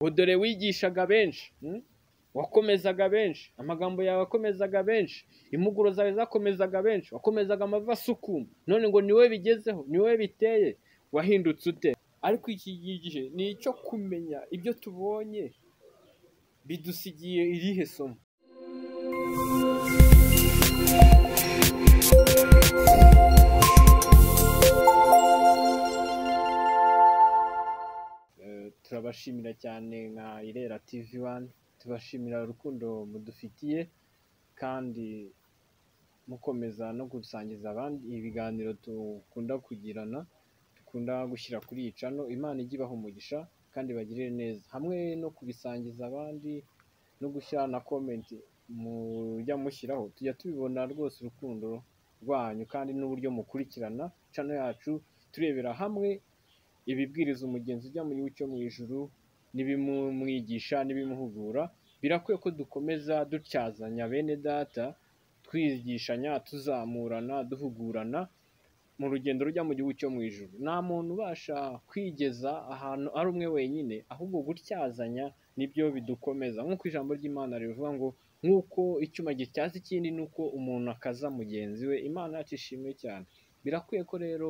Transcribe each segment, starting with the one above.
Ngo dore wigishaga benshi, wakomezaga benshi, amagambo yawe akomezaga benshi, impuguro zawe zakomezaga benshi, wakomezaga amavi asukuma, none ngo niwe bigezeho, niwe biteye, wahindutse ute? Ariko iki gihe ni icyo kumenya ibyo tubonye bidusigiye irihe somo. Turabashimira cyane nka Irera TV 1, tubashimira urukundo mudufitiye kandi mukomeza no gusangiza abandi ibiganiro dukunda kugirana, dukunda gushyira kuri iyi channel. Imana ijye ibaha umugisha kandi bagirire neza, hamwe no kubisangiza abandi no gushyira na comment mujya mushyiraho, tujya tubibona rwose urukundo rwanyu kandi n'uburyo mukurikirana channel yacu, turebera hamwe ibibwiriza umugenzi ujya mu gihugu cyo mu ijuru n'ibimumwigisha n'ibimuhugura. Birakwiye ko dukomeza dutyazanya bene data, twigishanya, tuzamurana, duhugurana mu rugendo rujya mu gihugu cyo mu ijuru. Nta muntu ubasha kwigeza ahantu ari umwe wenyine, ahubwo gutyazanya nibyo bidukomeza, nk'uko ijambo ry'Imana rivuga ngo nk'uko icyuma gityaza ikindi nuko umuntu akaza mugenzi we. Imana yacu ishimwe cyane. Birakwiye ko rero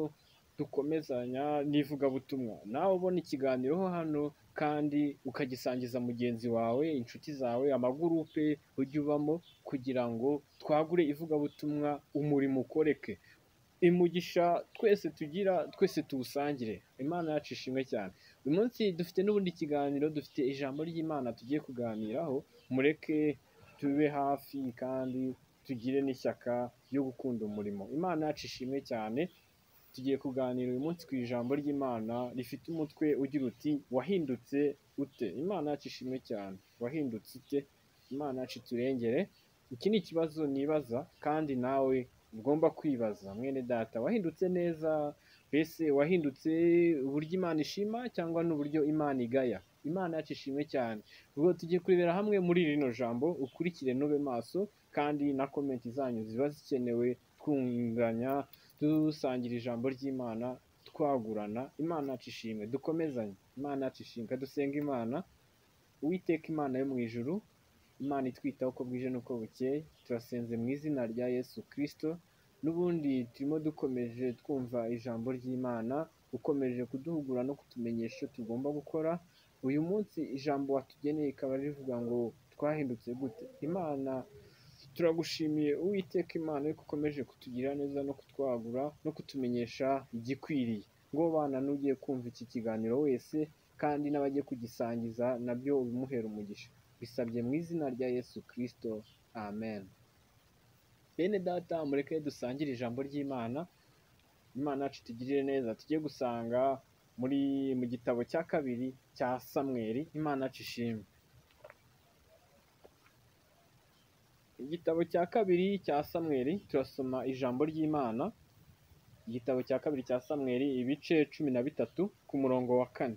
dukomezanya n'ivugabutumwa, nawe ubona ikiganiro hano kandi ukagisangiza mugenzi wawe, inshuti zawe, amagurupe ujya ubamo, kugira ngo twagure ivugabutumwa, umurimo ukoreke, imugisha twese tugira twese tuwusangire. Imana yacu ishimwe cyane. Uyu munsi dufite n'ubundi kiganiro, dufite ijambo ry'Imana tugiye kuganiraho. Mureke tube hafi kandi tugire n'ishyaka ryo gukunda umurimo. Imana yacu ishimwe cyane. Tugiye kuganira uyu munsi ku ijambo ry'Imana rifite umutwe ugira uti wahindutse ute? Imana yacu ishimwe cyane. Wahindutse ute? Imana yacu iturengere. Iki ni ikibazo nibaza kandi nawe ugomba kwibaza, mwene data. Wahindutse neza? Mbese wahindutse uburyo Imana ishima cyangwa n'uburyo Imana igaya? Imana yacu ishimwe cyane. Ubwo tugiye kurebera hamwe muri rino jambo, ukurikire nube maso, kandi na comment zanyu ziba zikenewe, twunganya, dusangira ijambo ry'Imana, twagurana. Imana yacu ishimwe, dukomezanye. Imana yacu ishimwe. Dusenga Imana. Uwiteka Imana yo mu ijuru, Imana itwitaho uko bwije n'uko bukeye, turasenze mu izina rya Yesu Kristo. N'ubundi turimo dukomeje twumva ijambo ry'Imana, ukomeje kuduhugura no kutumenyesha icyo tugomba gukora. Uyu munsi ijambo watugeneye rikaba rivuga ngo twahindutse gute? Imana turagushimiye Uwiteka Imana yuko ukomeje kutugira neza no kutwagura no kutumenyesha igikwiriye. Ngo bana n'ugiye kumva iki kiganiro wese kandi n'abagiye kugisangiza nabyo ubimuhera umugisha. Bisabye mu izina rya Yesu Kristo, amen. Bene data, mureke dusangire ijambo ry'Imana. Imana yacu itugirire neza. Tugiye gusanga mu gitabo cya kabiri cya Samweli. Imana yacu ishimwe. Igitabo cya kabiri cya Samweli, turasoma ijambo ry'Imana. Igitabo cya kabiri cya Samweli, ibice 13 ku murongo wa 4.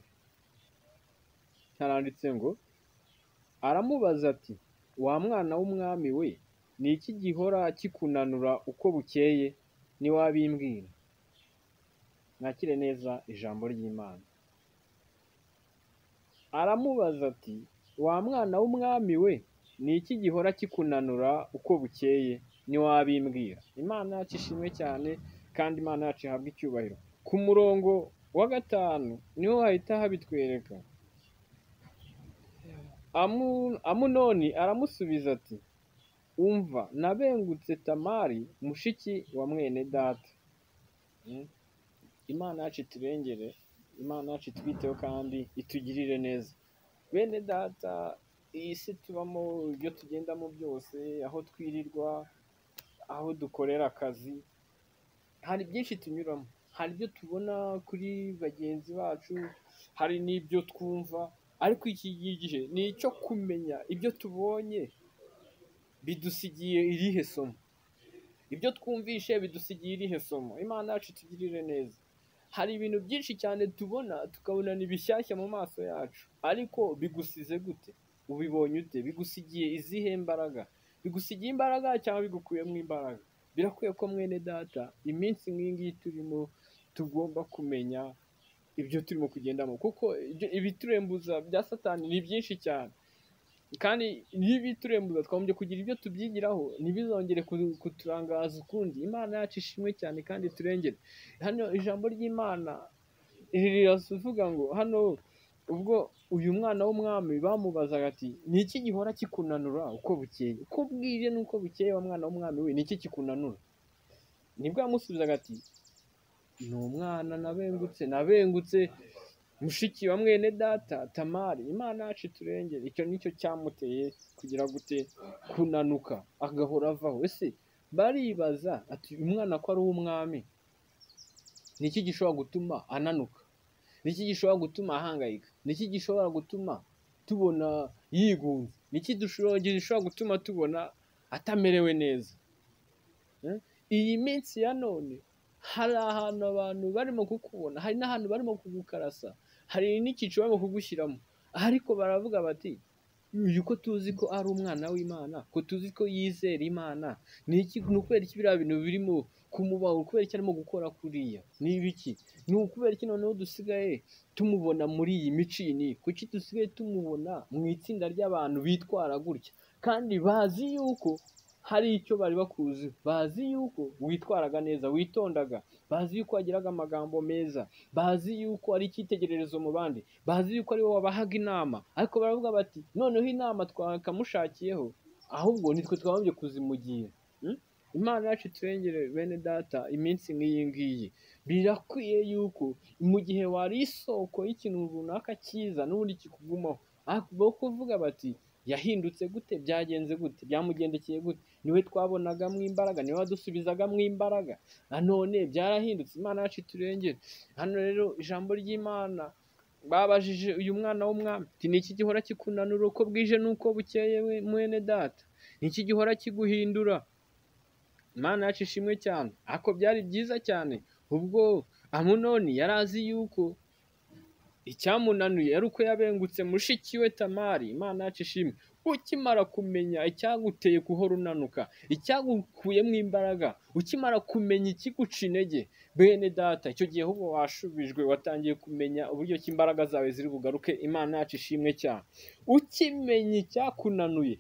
Haranditse ngo aramubaza ati wa mwana w'umwami we, ni iki gihora kikunanura uko bukeye? Ntiwabimbwira? Mwakire neza ijambo ry'Imana. Aramubaza ati wa mwana w'umwami we, ni iki gihora kikunanura uko bukeye? Ntiwabimbwira? Imana yacu ishimwe cyane kandi Imana yacu ihabwe icyubahiro. Ku murongo wa 5 niho hahita habitwereka. Amunoni aramusubiza ati umva, nabengutse Tamari mushiki wa mwene data. Imana yacu iturengere, Imana yacu itwiteho kandi itugirire neza. Bene data, iyi si tubamo, ibyo tugendamo byose, aho twirirwa, aho dukorera akazi, hari byinshi tunyuramo, hari ibyo tubona kuri bagenzi bacu, hari n'ibyo twumva, ariko iki gihe ni icyo kumenya ibyo tubonye bidusigiye irihe somo, ibyo twumvishe bidusigiye irihe somo. Imana yacu itugirire neza. Hari ibintu byinshi cyane tubona tukabona ni bishyashya mu maso yacu, ariko bigusize gute? Ubibonye ute? Bigusigiye izihe mbaraga? Bigusigiye imbaraga cyangwa bigukuyemo imbaraga? Birakwiye ko mwene data, iminsi nk'iyi ngiyi turimo tugomba kumenya ibyo turimo kugendamo, kuko ibiturembuza bya Satani ni byinshi cyane, kandi n'ibiturembuza twagombye kugira ibyo tubyigiraho, ntibizongere kuturangaza ukundi. Imana yacu ishimwe cyane kandi turengere. Hano ijambo ry'Imana riravuga ngo hano ubwo uyu mwana w'umwami bamubazaga ati ni iki gihora kikunanura uko bukeye, uko bwije n'uko bukeye wa mwana w'umwami we, ni iki kikunanura? Nibwo yamusubizaga ati ni umwana nabengutse mushiki wa mwene data Tamari. Imana yacu iturengere. Icyo nicyo cyamuteye kugira gute? Kunanuka, agahora avaho. Ese baribaza ati umwana ko ari uw'umwami, ni iki gishobora gutuma ananuka? Ni iki gishobora gutuma ahangayika? Ni iki gishobora gutuma tubona yigunze? Ni iki gishobora gutuma tubona atamerewe neza? Iyi minsi ya none hari ahantu abantu barimo kukubona, hari n'ahantu barimo kugukarasa, hari n'icyiciro barimo kugushyiramo, ariko baravuga bati uyu ko tuzi ko ari umwana w'Imana, ko tuzi ko yizera Imana, ni iki? Ni ukubera iki biriya bintu birimo kumubaho? Ukubera iki arimo gukora kuriya? Ni ibiki? Ni ukubera iki noneho dusigaye tumubona muri iyi mico iyi n'iyi? Kuki dusigaye tumubona mu itsinda ry'abantu bitwara gutya, kandi bazi yuko hari icyo bari bakuzi, bazi yuko witwaraga neza, witondaga, bazi yuko wagiraga amagambo meza, bazi yuko ari icyitegererezo mu bandi, bazi yuko ari wowe wabahaga inama, ariko baravuga bati noneho inama twakamushakiyeho ahubwo nitwe twagombye kuzimugira. Imana yacu iturengere bene data. Iminsi nk'iyi ngiyi birakwiye yuko mu gihe wari isoko y'ikintu runaka cyiza n'ubundi kikugumaho, bo kuvuga bati yahindutse gute, byagenze gute, byamugendekeye gute, niwe twabonagamo imbaraga, niwe wadusubizagamo imbaraga, none byarahindutse. Imana yacu iturengere. Hano rero ijambo ry'Imana babajije uyu mwana w'umwami ati ni iki gihora kikunanura uko bwije n'uko bukeye mwene data? Ni iki gihora kiguhindura? Imana yacu ishimwe cyane. Ariko byari byiza cyane ubwo Amunoni yari azi yuko icyamunanuye ari uko yabengutse mushiki we Tamari. Imana yacu ishimwe. Ukimara kumenya icyaguteye guhora unanuka, icyagukuyemo imbaraga, ukimara kumenya ikiguca intege, bene data, icyo gihe ahubwo washubijwe, watangiye kumenya uburyo ki imbaraga zawe ziri bugaruke. Imana yacu ishimwe cyane. Ukimenya icyakunanuye,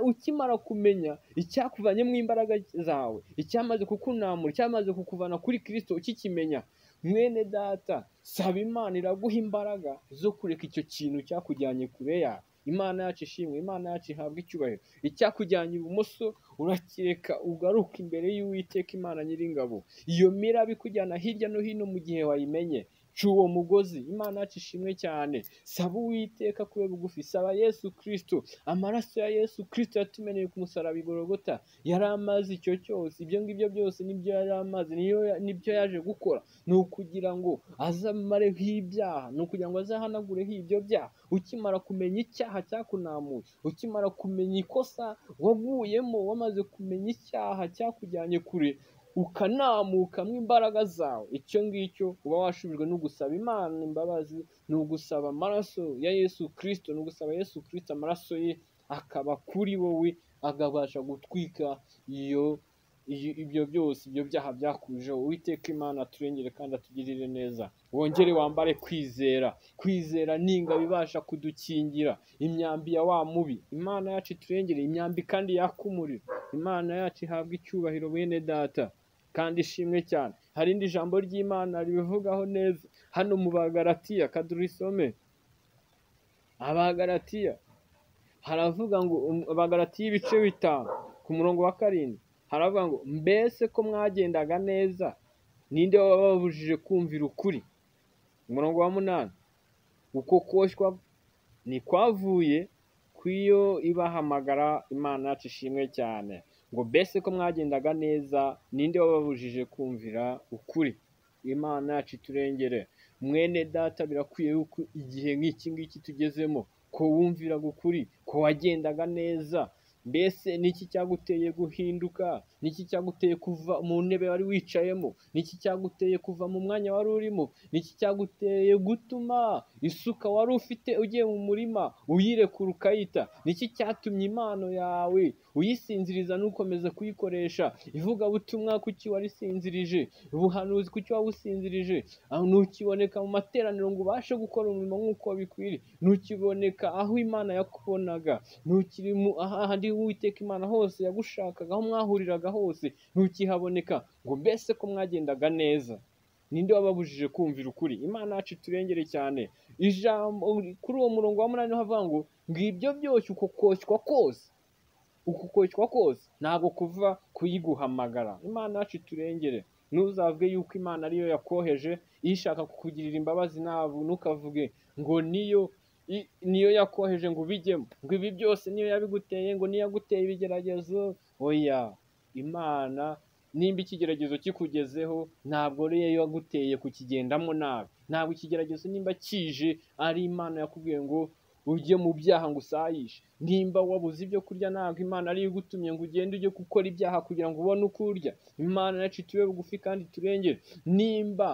ukimara kumenya icyakuvanyemo imbaraga zawe, icyamaze kukunamura, icyamaze kukuvana kuri Kristo, ukikimenya mwene data, saba Imana iraguha imbaraga zo kureka icyo kintu cyakujyanye kure yawe. Imana yacu ishimwe, Imana yacu ihabwe icyubahiro. Icyakujyanye ibumoso urakireka ugaruka imbere y'Uwiteka Imana Nyiringabo. Iyo miraba ikujyana hirya no hino mu gihe wayimenye, ca uwo mugozi. Imana yacu ishimwe cyane. Saba Uwiteka kube bugufi, saba Yesu Kristo. Amaraso ya Yesu Kristo yatumeneye ku musaraba i Golgotha, yari amazi icyo cyose, ibyo ngibyo byose nibyo yari amazi, nibyo yaje gukora, ni ukugira ngo azamareho ibyaha, ni ukugira ngo azahanagureho ibyo byaha. Ukimara kumenya icyaha cyakunamuye, ukimara kumenya ikosa waguyemo, wamaze kumenya icyaha cyakujyanye kure, ukanamukamo imbaraga zawe, icyo ngicyo uba washubijwe no gusaba Imana imbabazi, ni ugusaba amaraso ya Yesu Kristo, ni ugusaba Yesu Kristo amaraso ye akaba kuri wowe, akabasha gutwika ibyo byose, ibyo byaha byakujeho. Uwiteka Imana aturengere kandi atugirire neza. Wongere wambare kwizera. Kwizera ni ingabo ibasha kudukingira imyambi ya wa mubi. Imana yacu iturengere imyambi kandi yaka umuriro. Imana yacu ihabwe icyubahiro bene data kandi ishimwe cyane. Hari indi jambo ry'Imana ribivugaho neza hano mu Bagalatiya, kadurisome. Abagalatiya haravuga ngo, Abagalatiya ibice 5 ku murongo wa 7 haravuga ngo mbese ko mwagendaga neza, ninde wababujije kumvira ukuri? Umurongo wa 8, uko koshywa ni kwavuye kw'iyo ibahamagara. Imana yacu ishimwe cyane. Ngo mbese ko mwagendaga neza, ninde wababujije kumvira ukuri? Imana yacu iturengere. Mwene data, birakwiye yuko igihe nk'iki ngiki tugezemo ko wumviraga ukuri, ko wagendaga neza, Mbese niki cyaguteye guhinduka? Niki cyaguteye kuva mu ntebe wari wicayemo? Niki cyaguteye kuva mu mwanya wari urimo? Niki cyaguteye gutuma isuka wari ufite ugiye mu murima uyirekura ukayita? Niki cyatumye impano yawe uyisinziriza ntukomeze kuyikoresha? Ivugabutumwa kuki warisinzirije? Ubuhanuzi kuki wabusinzirije? Ntukiboneka mu materaniro ngo ubashe gukora umurimo nk'uko bikwiriye, ntukiboneka aho Imana yakubonaga, ntukiri ahandi Uwiteka Imana hose yagushakaga, aho mwahuriraga hose ntukihaboneka, ngo mbese ko mwagendaga neza. Ninde wababujije kumvira ukuri? Imana yacu iturengere cyane. Ijambo kuri uwo murongo wa 8 havuga ngo ngibyo byose uko koshywa kose, uko koshywa kose ntabwo kuva kuyiguhamagara. Imana yacu iturengere. Ntuzavuge yuko Imana ariyo yakoheje, ishaka kukugirira imbabazi, ntabwo ntukavuge ngo niyo yakoheje ngo ubijyemo, ngo ibi byose niyo yabiguteye, ngo niyo yaguteye ibigeragezo. Oya, Imana nimba ikigeragezo kikugezeho ntabwo ariyo yaguteye kukigendamo nabi. Ntabwo ikigeragezo nimba kije ari Imana yakubwiye ngo ujye mu byaha ngo usayishe. Nimba wabuze ibyo kurya ntabwo Imana ariyo igutumye ngo ugende ujye gukora ibyaha kugira ngo ubone uko urya. Imana yacu itube bugufi kandi turengere. Nimba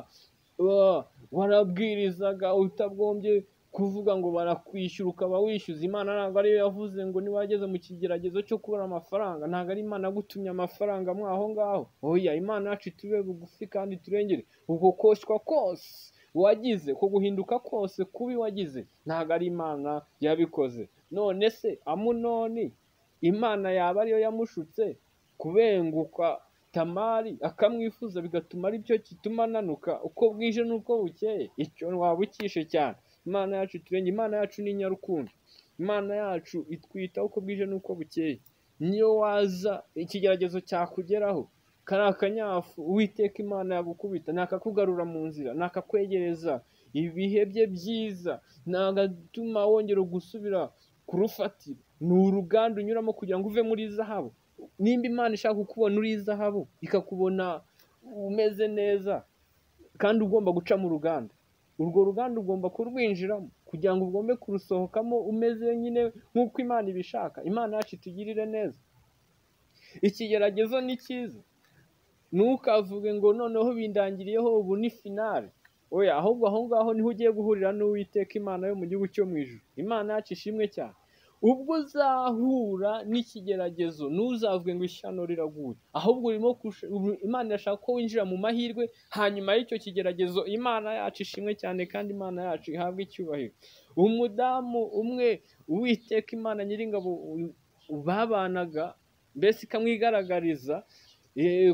warabwirizaga utagombye kuvuga ngo barakwishyura ukaba wishyuza, Imana ntabwo ariyo yavuze ngo niba wageze mu kigeragezo cyo kubura amafaranga, ntabwo ari Imana yagutumye amafaranga mo aho ngaho. Oya, Imana yacu itube bugufi kandi turengere. Uko koshywa kose wagize, ko guhinduka kose kubi wagize, ntabwo ari Imana yabikoze. None se Amunoni Imana yaba ariyo yamushutse kubenguka Tamari akamwifuza bigatuma aribyo gituma ananuka uko bwije n'uko bukeye? Icyo waba ukishe cyane. Imana yacu turenge. Imana yacu ni inyarukundo. Imana yacu itwita uko bwije n'uko bukeye. Niyo waza ikigeragezo cyakugeraho kari akanyafu, Uwiteka Imana yagukubita, nakakugarura mu nzira, nakakwegereza ibihe bye byiza, nagatuma wongera gusubira ku rufatiro. Ni uruganda unyuramo kugira ngo uve muri zahabu. Nimba Imana ishaka kukubona uri zahabu, ikakubona umeze neza, kandi ugomba guca mu ruganda, urwo ruganda ugomba kurwinjiramo kugira ngo ugombe kurusohokamo umeze nyine nk'uko Imana ibishaka. Imana yacu itugirire neza. Ikigeragezo ni cyiza, ntukavuge ngo noneho bindangiriyeho ubu ni finale. Oya, ahubwo aho ngaho niho ugiye guhurira n'Uwiteka Imana yo mu gihugu cyo mu ijuru. Imana yacu ishimwe cyane. Ubwo uzahura n'ikigeragezo ntuzavuge ngo ishyano riraguye, ahubwo urimo Imana irashaka ko winjira mu mahirwe hanyuma y'icyo kigeragezo. Imana yacu ishimwe cyane kandi Imana yacu ihabwe icyubahiro. Umudamu umwe Uwiteka Imana Nyiringabo babanaga, mbese ikamwigaragariza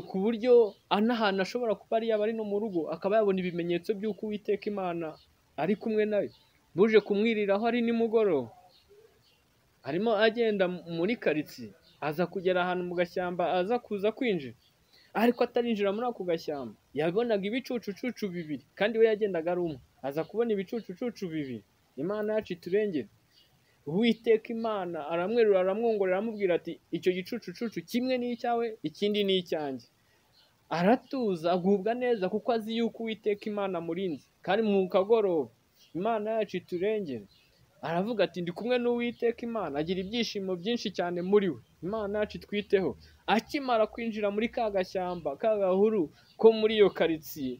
ku buryo anahantu ashobora kuba ari yaba ari no mu rugo akaba yabona ibimenyetso by'uko Uwiteka Imana ari kumwe nawe. Buje kumwiriraho ari nimugoroba, arimo agenda muri karitsiye, aza kugera ahantu mu gashyamba, aza kuza kwinjira, ariko atarinjira muri ako gashyamba yabonaga ibicucucucu bibiri, kandi we yagendaga ari umwe, aza kubona ibicucucucu bibiri. Imana yacu iturengere. Uwiteka Imana aramwerura, aramwongorera, aramubwira ati icyo gicucucucu kimwe ni icyawe, ikindi ni icyanjye. Aratuza agubwa neza kuko azi yuko Uwiteka Imana amurinze, kandi mu kagoroba. Imana yacu iturengere. Aravuga ati ndi kumwe n'Uwiteka Imana, agira ibyishimo byinshi cyane muri we. Imana yacu itwiteho. Akimara kwinjira muri ka gashyamba ka gahuru ko muri iyo karitsiye,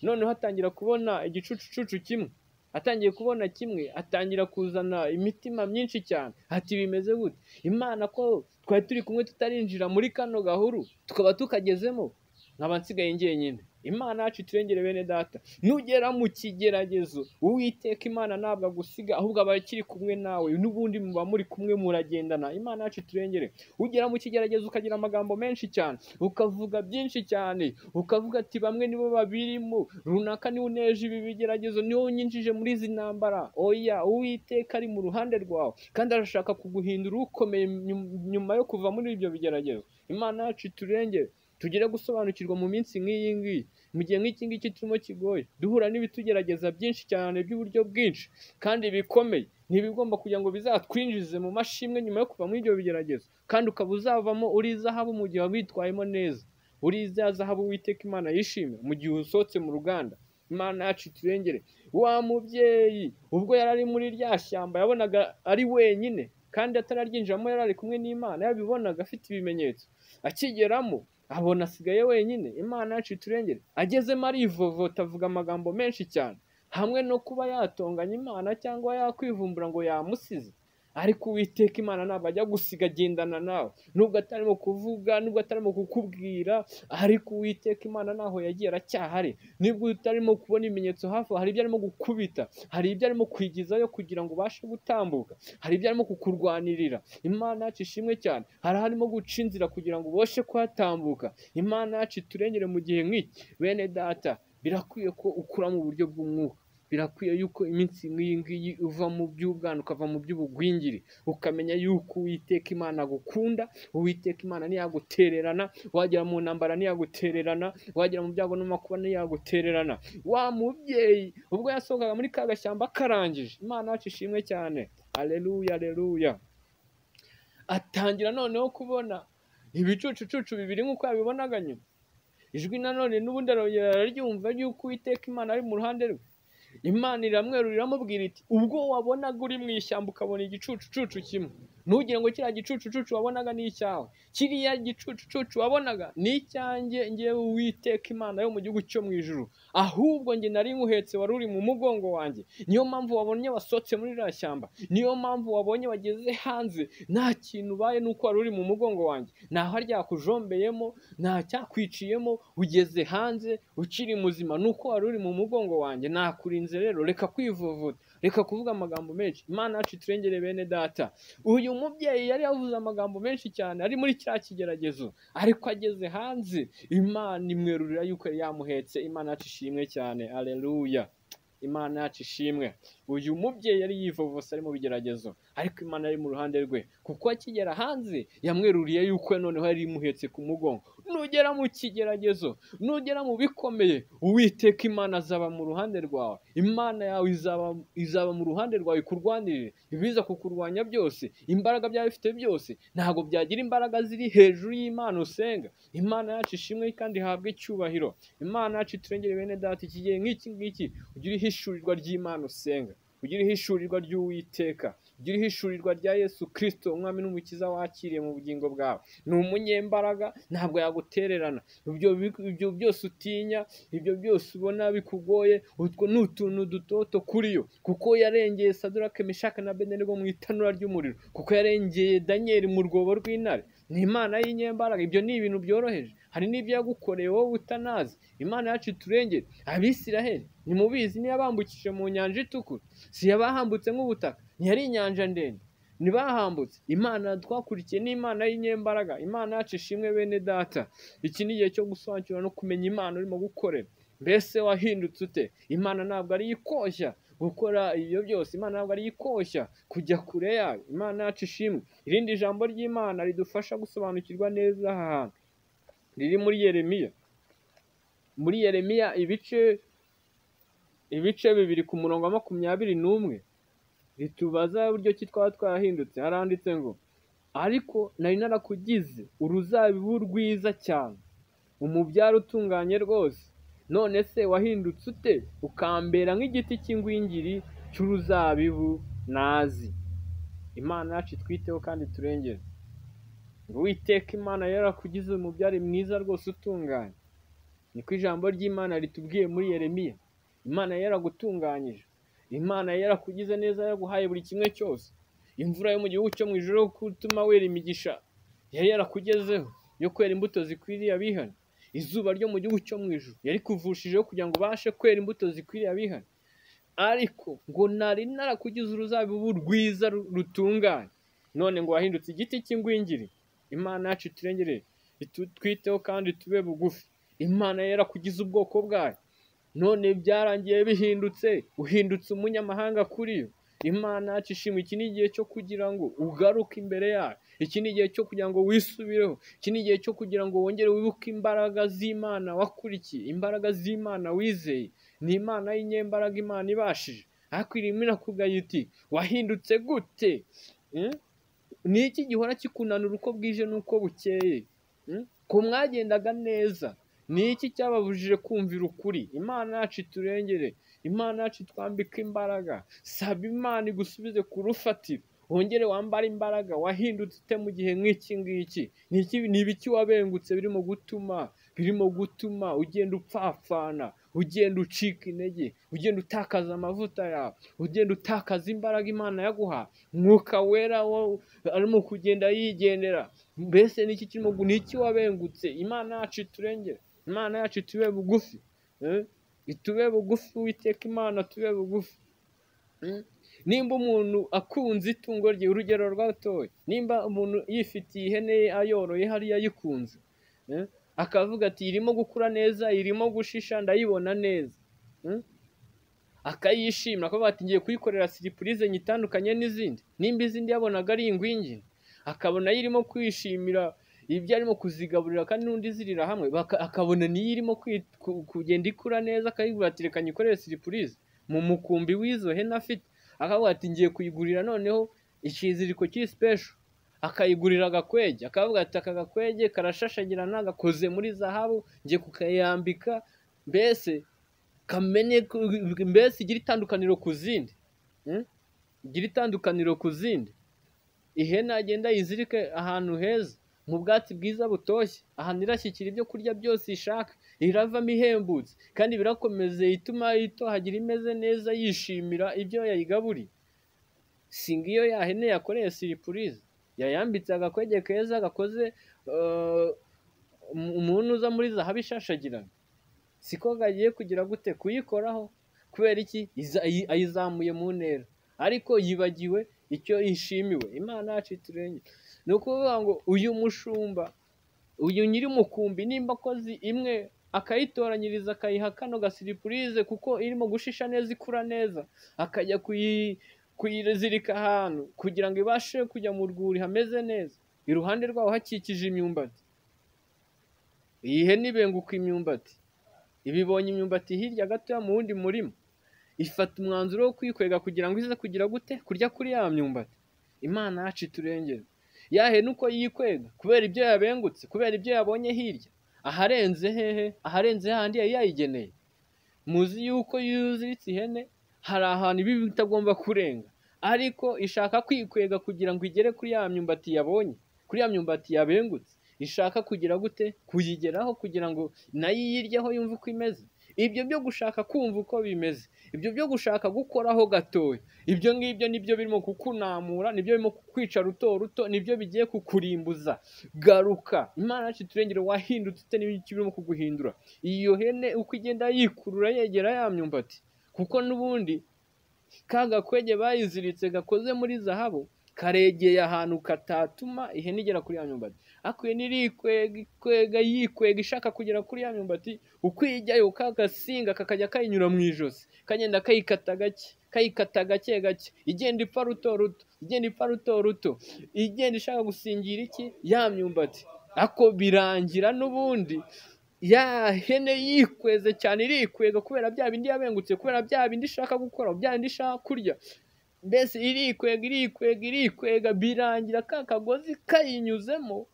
noneho atangira kubona igicucucucu kimwe. Atangiye kubona kimwe, atangira kuzana imitima myinshi cyane. Ati bimeze gute? Imana ko twari turi kumwe tutarinjira muri kano gahuru, tukaba tukagezemo, nkaba nsigaye njyenyine. Imana yacu iturengere bene data. Nugera mu kigeragezo, Uwiteka Imana ntabwo agusiga, ahubwo aba akiri kumwe nawe, n'ubundi muba muri kumwe muragendana. Imana yacu iturengere. Ugera mu kigeragezo ukagira amagambo menshi cyane, ukavuga byinshi cyane, ukavuga ati bamwe nibo babirimo, runaka niwe uneje ibi bigeragezo, niwe unyinjije muri izi ntambara. Oya, Uwiteka ari mu ruhande rwawe, kandi arashaka kuguhindura ukomeye nyuma yo kuva muri ibyo bigeragezo. Imana yacu iturengere. Tugire gusobanukirwa mu minsi nk'iyi ngiyi, mu gihe nk'iki ngiki turimo kigoye, duhura n'ibitugerageza byinshi cyane by'uburyo bwinshi kandi bikomeye, ntibigomba kugira ngo bizatwinjize mu mashimwe nyuma yo kuva muri ibyo bigeragezo, kandi ukaba uzavamo uri izahabu mu gihe witwayemo neza, uri za zahabu Uwiteka Imana yishimira mu gihe usohotse mu ruganda. Imana yacu iturengere. Wa mubyeyi ubwo yari ari muri rya shyamba yabonaga ari wenyine, Kandi atararyinjiramo yari ari kumwe n'Imana, yabibonaga afite ibimenyetso. Akigeramo abona asigaye wenyine. Imana yacu iturengere. Agezemo arivovota, avuga amagambo menshi cyane, hamwe no kuba yatonganya Imana cyangwa yakwivumbura ngo yamusize. Ariko Uwiteka Imana ntabwo ajya gusiga, agendana nawe, nubwo atarimo kuvuga, nubwo atarimo kukubwira, ariko Uwiteka Imana naho yagiye aracyahari. Nubwo utarimo kubona ibimenyetso hafi, hari ibyo arimo gukubita, hari ibyo arimo kwigizayo kugira ngo ubashe gutambuka, hari ibyo arimo kukurwanirira. Imana yacu ishimwe cyane. Hari aho guca inzira kugira ngo ubashe kuhatambuka. Imana yacu iturengere mu gihe nk'iki. Bene data, birakwiye ko ukura mu buryo bw'umwuka. Birakwiye yuko iminsi nk'iyi ngiyi uva mu by'ubwana ukava mu by'ubugwingiri, ukamenya yuko Uwiteka Imana agukunda. Uwiteka Imana ntiyagutererana, wagera mu ntambara ntiyagutererana, wagera mu byago n'amakuba ntiyagutererana. Wa mubyeyi ubwo yasohokaga muri ka gashyamba karangije, Imana yacu ishimwe cyane, aleluya, aleluya. Atangira noneho kubona ibicucucucu bibiri nk'uko yabibonaga nyuma. Ijwi nanone n'ubundi araryumva yuko Uwiteka Imana ari mu ruhande rwe. Imana iramwerurira iramubwira iti, ubwo wabonaga uri mu ishyamba ukabona igicucucucu kimwe, ntugire ngo kiriya gicucucucu wabonaga ni icyawe. Kiriya gicucucucu wabonaga ni icyanjye, ngewe Uwiteka Imana yo mu gihugu cyo mu ijuru. Ahubwo nge nari nkuhetse, wari uri mu mugongo wanjye. Niyo mpamvu wabonye wasohotse muri ririya shyamba, niyo mpamvu wabonye wageze hanze nta kintu ubaye, nuko wari uri mu mugongo wanjye. Ntaho ryakujombeyemo, nta cyakwiciyemo, ugeze hanze ukiri muzima, nuko wari uri mu mugongo wanjye. Nakurinze rero, reka kwivovota, reka kuvuga amagambo menshi. Imana yacu iturengere bene data. Uyu mubyeyi yari yavuze amagambo menshi cyane ari muri cya kigeragezo, ariko ageze hanze Imana imwerurira yuko yari yamuhetse. Imana yacu ishimwe cyane, aleluya. Imana yacu ishimwe. Uyu mubyeyi yari yivovose ari mu bigeragezo, ariko Imana yari mu ruhande rwe, kuko akigera hanze yamweruriye yuko noneho yari imuhetse ku mugongo. Nugera mu kigeragezo, nugera mu bikomeye, Uwiteka Imana azaba mu ruhande rwawe. Imana yawe izaba mu ruhande rwawe ikurwanirire. Ibiza kukurwanya byose, imbaraga byaba bifite byose, ntabwo byagira imbaraga ziri hejuru y'Imana usenga. Imana yacu ishimwe kandi ihabwe icyubahiro. Imana yacu iturengere bene data. Iki gihe nk'iki ngiki ugire ihishurirwa ry'Imana usenga, ugire ihishurirwa ry'Uwiteka, ugire ihishurirwa rya Yesu Kristo umwami n'umukiza wakiriye mu bugingo bwawe. Ni umunyembaraga, ntabwo yagutererana. Ibyo byose utinya, ibyo byose ubona bikugoye, utwo ni utuntu dutoto kuri yo, kuko yarengeye Saduraka, Meshaki na Abedenego mu itanura ry'umuriro, kuko yarengeye Daniel mu rwobo rw'intare. Ni Imana y'inyembaraga. Ibyo ni ibintu byoroheje. Hari n'ibyo yagukoreye wowe utanazi. Imana yacu iturengere. Abisiraheli nimubizi, niyo yabambukije mu nyanja itukura, si yabahambutse nk'ubutaka, ntiyari inyanja ndende, ntibahambutse. Imana twakurikiye ni Imana y'inyembaraga. Imana yacu ishimwe bene data. Iki ni igihe cyo gusobanukirwa no kumenya Imana urimo gukorera. Mbese wahindutse ute? Imana ntabwo ari ikoshya gukora ibyo byose, Imana ntabwo ari ikoshya kujya kure yayo. Imana yacu ishimwe. Irindi jambo ry'Imana ridufasha gusobanukirwa neza aha hantu riri muri Yeremiya. Muri Yeremiya ibice 2 ku murongo wa 21 ritubaza uburyo ki twaba twarahindutse. Haranditse ngo, ariko nari narakugize uruzabibu rwiza cyane, umubyaro utunganye rwose, none se wahindutse ute ukambera nk'igiti cy'ingwingiri cy'uruzabibu nazi. Imana yacu twiteho kandi turengere. Uwiteka Imana yarakugize umubyare mwiza rwose utunganye. Niko ijambo ry'Imana ritubwiye muri Yeremiya. Imana yaragutunganyije, Imana yarakugize neza, yaguhaye buri kimwe cyose. Imvura yo mu gihugu cyo mu ijuru gutuma wera imigisha yari yarakugezeho yo kwera imbuto zikwiriye abihana. Izuba ryo mu gihugu cyo mu ijuru yari kuvushijeho kugira ngo ubashe kwera imbuto zikwiriye abihana. Ariko ngo nari narakugize uruzabibu rwiza rutunganye, none ngo wahindutse igiti cy'ingwingiri. Imana yacu iturengere, twiteho kandi tube bugufi. Imana yarakugize ubwoko bwayo, none byarangiye bihindutse, uhindutse umunyamahanga kuri yo. Imana yacu ishimwe. Iki ni igihe cyo kugira ngo ugaruke imbere yayo. Iki ni igihe cyo kugira ngo wisubireho. Iki ni igihe cyo kugira ngo wongere wibuke imbaraga z'Imana wakurikiye, imbaraga z'Imana wizeye. Ni Imana y'inyembaraga, Imana ibashije. Ariko irimo irakugaya iti, wahindutse gute? Ni iki gihora kikunanura uko bwije n'uko bukeye? Ko mwagendaga neza, ni iki cyababujije kumvira ukuri? Imana yacu iturengere. Imana yacu itwambike imbaraga. Saba Imana igusubize ku rufatiro, Wongere wambare imbaraga. Wahindutse ute mu gihe nk'iki ngiki? Ni ibiki wabengutse birimo gutuma ugenda upfapfana, ugenda ucika intege, ugenda utakaza amavuta yawe, ugenda utakaza imbaraga Imana yaguha? Mwuka Wera arimo kugenda yigendera. Mbese niki kirimo, niki wabengutse? Imana yacu iturengere, Imana yacu itube bugufi, itube bugufi. Uwiteka Imana tube bugufi. Nimba umuntu akunze itungo rye, urugero rwatoye, nimba umuntu yifitiye ihene ye ayoroye hariya ayikunze, akavuga ati irimo gukura neza, irimo gushisha, ndayibona neza, akayishimira, akavuga ati ngiye kuyikorera siripurize nyitandukanye n'izindi. Nimba izindi yabonaga ari ingwingini, akabona irimo kwishimira ibyo arimo kuzigaburira kandi n'undi zirira hamwe, akabona niyo irimo kugenda ikura neza, akayibwira ati reka nyikorere siripurize mu mukumbi w'izo hene afite, akavuga ati ngiye kuyigurira noneho ikiziriko kiri special, akayigurira agakwege, akavuga ati aka gakwege karashashagirana, gakoze muri zahabu, ngiye kukayambika, mbese kamenye, mbese igira itandukaniro ku zindi, igira itandukaniro ku zindi. Ihene agenda yizirike ahantu heza, mu bwatsi bwiza butoshye, ahantu irashyikira ibyo kurya byose ishaka, iravamo ihembutse, kandi birakomeze ituma itohagira imeze neza, yishimira ibyo yayigaburiye. Si ngiyo ya hene yakoreye siripurize, yayambitse agakwege keza gakoze umuntu uza muri zahabu ishashagirana, siko kagiye kugira gute kuyikoraho? Kubera iki? Ayizamuye mu ntera, ariko yibagiwe icyo yishimiwe. Imana yacu iturengere. Ni ukuvuga ngo uyu mushumba, uyu nyiri mukumbi, nimba akoze imwe akayitoranyiriza akayiha kano gasiripurize kuko irimo gushisha neza, ikura neza, akajya kuyizirika ahantu kugira ngo ibashe kujya mu rwuri hameze neza, iruhande rwaho hakikije imyumbati. Iyi hene ibenguka imyumbati, ibibonye imyumbati hirya gatoya mu wundi murima, ifata umwanzuro wo kwikwega kugira ngo ize kugira gute? Kurya kuri ya myumbati. Imana yacu iturengere. Ya hene uko yikwega kubera ibyo yabengutse, kubera ibyo yabonye hirya, aharenze hehe? Aharenze handi yari yayigeneye. Muzi yuko yuziritse ihene hari ahantu ibi bitagomba kurenga, ariko ishaka kwikwega kugira ngo igere kuri ya myumbati yabonye, kuri ya myumbati yabengutse, ishaka kugira gute? Kuyigeraho kugira ngo nayo iyiryeho yumve uko imeze. Ibyo byo gushaka kumva uko bimeze, ibyo byo gushaka gukoraho gatoya, ibyo ngibyo nibyo birimo kukunamura, nibyo birimo kukwica ruto ruto, nibyo bigiye kukurimbuza. Garuka, Imana yacu iturengere. Wahindutse ute? N'ibiki birimo kuguhindura? Iyo hene uko igenda yikurura yegera ya myumbati, kuko n'ubundi ka gakwege bayiziritse gakoze muri zahabu karegeye ahantu katatuma ihene igera kuri ya myumbati. Ariko ihene irikwega yikwega ishaka kugera kuri ya myumbati, uko ijyayo ka gasinga kakajya kayinyura mu ijosi, kagenda kayikata gake, kayikata gake gake, igenda ipfa ruto ruto, igenda ipfa ruto ruto, igenda ishaka gusingira iki? Ya myumbati. Ariko birangira n'ubundi ya hene yikweze cyane, irikwega kubera bya bindi yabengutse, kubera bya bindi ishaka gukora, bya bindi ishaka kurya. Mbese irikwega irikwega irikwega, birangira ka kagozi kayinyuzemo,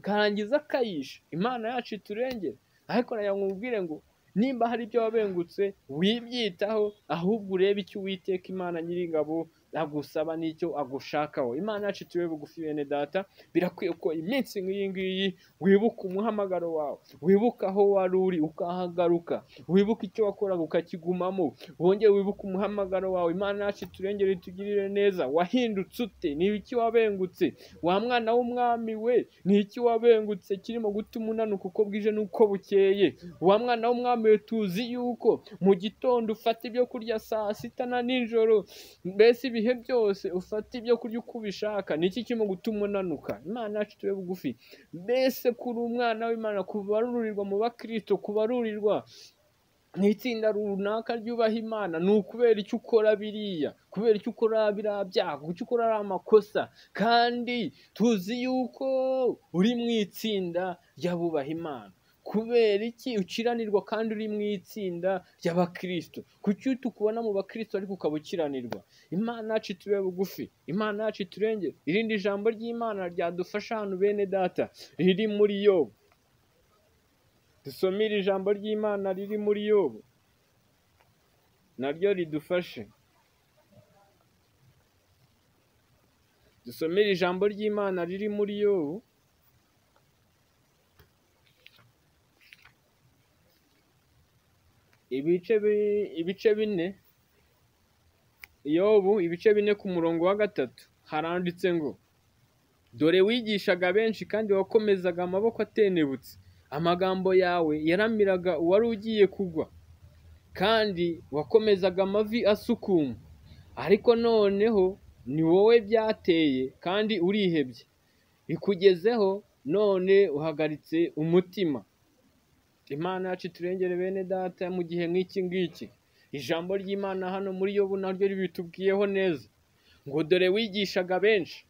karangiza kayisha. Imana yacu iturengere. Ariko nagira ngo nkubwire ngo nimba hari ibyo wabengutse wibyitaho, ahubwo urebe icyo Uwiteka Imana Nyiringabo agusaba n'icyo agushakaho. Imana yacu itube bugufi bene data. Birakwiye ko iminsi nk'iyi ngiyi wibuka umuhamagaro wawe, wibuka aho wari uri ukahagaruka, wibuka icyo wakoraga ukakigumamo, wongere wibuke umuhamagaro wawe. Imana yacu iturengere itugirire neza. Wahindutse ute? Ni iki wabengutse? Wa mwana w'umwami we, ni iki wabengutse kirimo gutuma unanuka uko bwije n'uko bukeye? Wa mwana w'umwami we, tuzi yuko mu gitondo ufata ibyo kurya saa sita na nijoro, mbese ibihe byose ufata ibyo kurya uko ubishaka. Ni iki kirimo gutuma unanuka? Imana yacu itube bugufi. Mbese kuri umwana w'Imana, kubarurirwa mu bakristo, kubarurirwa mu itsinda runaka ryubaha Imana, ni ukubera icyo ukora biriya, kubera icyo ukora biriya byago, icyo ukora ari amakosa, kandi tuzi yuko uri mu itsinda ry'abubaha Imana. Kubera iki ukiranirwa kandi uri mu itsinda ry'abakristo? Kuki tukubona mu bakristo ariko ukaba ukiranirwa? Imana yacu itube bugufi, Imana yacu iturengere. Irindi jambo ry'Imana ryadufasha hano bene data riri muri Yobu. Dusome iri jambo ry'Imana riri muri Yobu, naryo ridufashe. Dusomere ijambo ry'Imana riri muri Yobu. Ibice 4, Yobu ibice 4 ku murongo wa 3 haranditse ngo: dore wigishaga benshi kandi wakomezaga amaboko atenebutse, amagambo yawe yaramiraga uwari ugiye kugwa, kandi wakomezaga amavi asukuma. Ariko noneho ni wowe byateye kandi urihebye, bikugezeho none uhagaritse umutima. Imana yacu iturengere bene data mu gihe nk'iki ngiki. Ijambo ry'Imana hano muri Yobu naryo ribitubwiyeho neza ngo dore wigishaga benshi,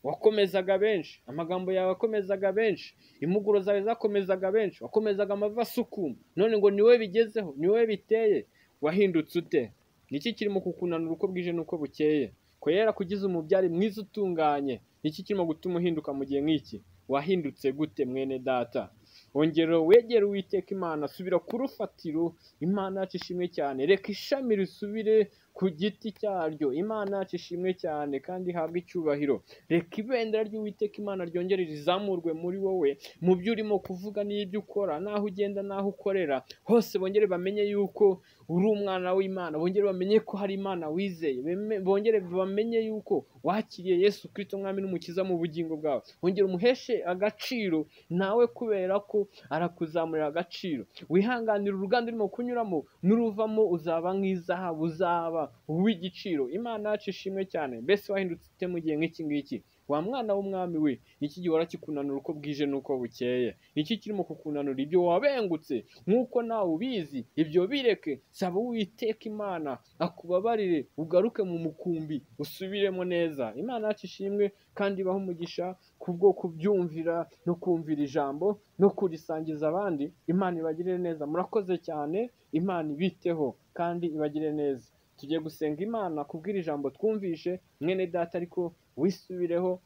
wakomezaga benshi, amagambo yawe akomezaga benshi, impuguro zawe zakomezaga benshi, wakomezaga amavi asukuma, none ngo ni wowe bigezeho, ni wowe biteye. Wahindutse ute? Niki kirimo kukunanura uko bwije n'uko bukeye? Ko yera kugize umubyari mwiza utunganye, niki kirimo gutuma uhinduka mu gihe nk'iki? Wahindutse gute mwene data? Ongera wegere Uwiteka Imana, subira ku rufatiro. Imana yacu ishimwe cyane. Reka ishami risubire ku giti cyaryo. Imana yacu ishimwe cyane kandi ihabwe icyubahiro. Reka ibendera ry'Uwiteka Imana ryongere rizamurwe muri wowe, mu byo urimo kuvuga n'ibyo ukora, n'aho ugenda n'aho ukorera hose, bongere bamenye yuko uri umwana w'Imana, bongere bamenye ko hari Imana wizeye, bongere bamenye yuko wakiriye Yesu Kristo Umwami n'Umukiza mu bugingo bwawe. Bongere umuheshe agaciro nawe, kubera ko arakuzamurira agaciro. Wihanganira uruganda urimo kunyuramo, n'uruvamo uzaba nk'izahabu, uzaba uw'igiciro. Imana yacu ishimwe cyane. Mbese wahindutse ute mu gihe nk'iki ngiki? Wa mwana w'umwami we, niki gihora kikunanura uko bwije n'uko bukeye? Niki kirimo kukunanura? Ibyo wabengutse nk'uko nawe ubizi, ibyo bireke. Saba Uwiteka Imana akubabarire, ugaruke mu mukumbi, usubiremo neza. Imana yacu ishimwe kandi ibahe umugisha kubwo kubyumvira no kumvira ijambo no kurisangiza abandi. Imana ibagirire neza. Murakoze cyane. Imana ibiteho kandi ibagirire neza. Tugiye gusenga Imana kubwira ijambo twumvishe mwene data, ariko wisubireho,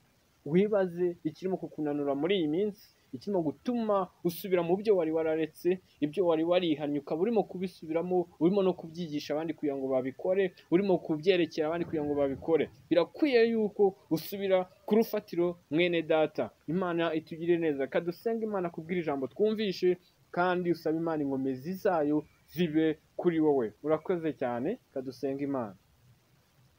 wibaze ikirimo kukunanura muri iyi minsi, ikirimo gutuma usubira mu byo wari wararetse, ibyo wari warihannye ukaba urimo kubisubiramo, urimo no kubyigisha abandi kugira ngo babikore, urimo kubyerekera abandi kugira ngo babikore. Birakwiye yuko usubira ku rufatiro mwene data. Imana itugirire neza. Kadusenga Imana kubwira ijambo twumvishe, kandi usaba Imana inkomezi zayo zibe kuri wowe. Urakoze cyane. Kadusenga Imana.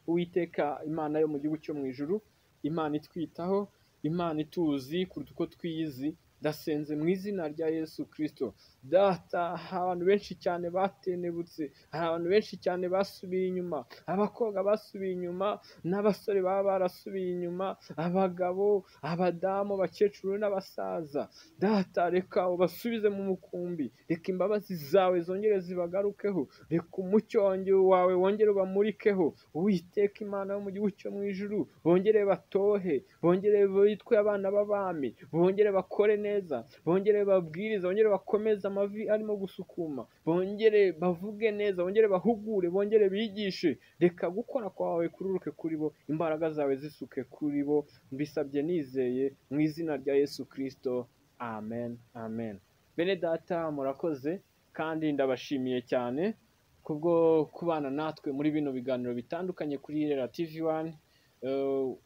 Uwiteka Imana yo mu gihugu cyo mu ijuru, Imana itwitaho, Imana ituzi kuruta uko twiyizi, ndasenze mu izina rya Yesu Kristo. Data, abantu benshi cyane batenebutse, hari abantu benshi cyane basubiye inyuma, abakobwa basubiye inyuma, n'abasore baba barasubiye inyuma, abagabo, abadamu, abakecuru n'abasaza. Data, reka ubasubize mu mukumbi, reka imbabazi zawe zongere zibagarukeho, reka umucyo wawe wongere ubamurikeho. Uwiteka Imana yo mu gihugu cyo mu ijuru, bongere batohe, bongere bitwe abana b'abami, bongere bakore neza, bongere babwirize, bongere bakomeze amavi arimo gusukuma, bongere bavuge neza, bongere bahugure, bongere bigishe. Reka gukora kwawe kururuke kuri bo, imbaraga zawe zisuke kuri bo. Mbisabye nizeye mu izina rya Yesu Kristo, amen, amen. Bene data, murakoze kandi ndabashimiye cyane kubwo kubana natwe muri bino biganiro bitandukanye kuri Irera TV 1.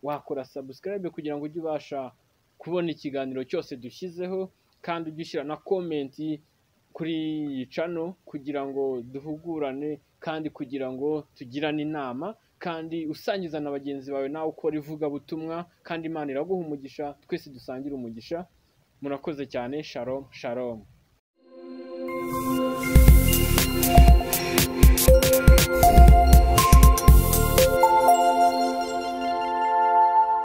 Wakora subscribe kugira ngo ujye ubasha kubona ikiganiro cyose dushyizeho, kandi ujye ushyira na comment kuri iyi channel kugira ngo duhugurane, kandi kugira ngo tugirane inama, kandi usangiza na bagenzi bawe nawe ukora ivugabutumwa, kandi Imana iraguha umugisha, twese dusangire umugisha. Murakoze cyane. Shalom, shalom.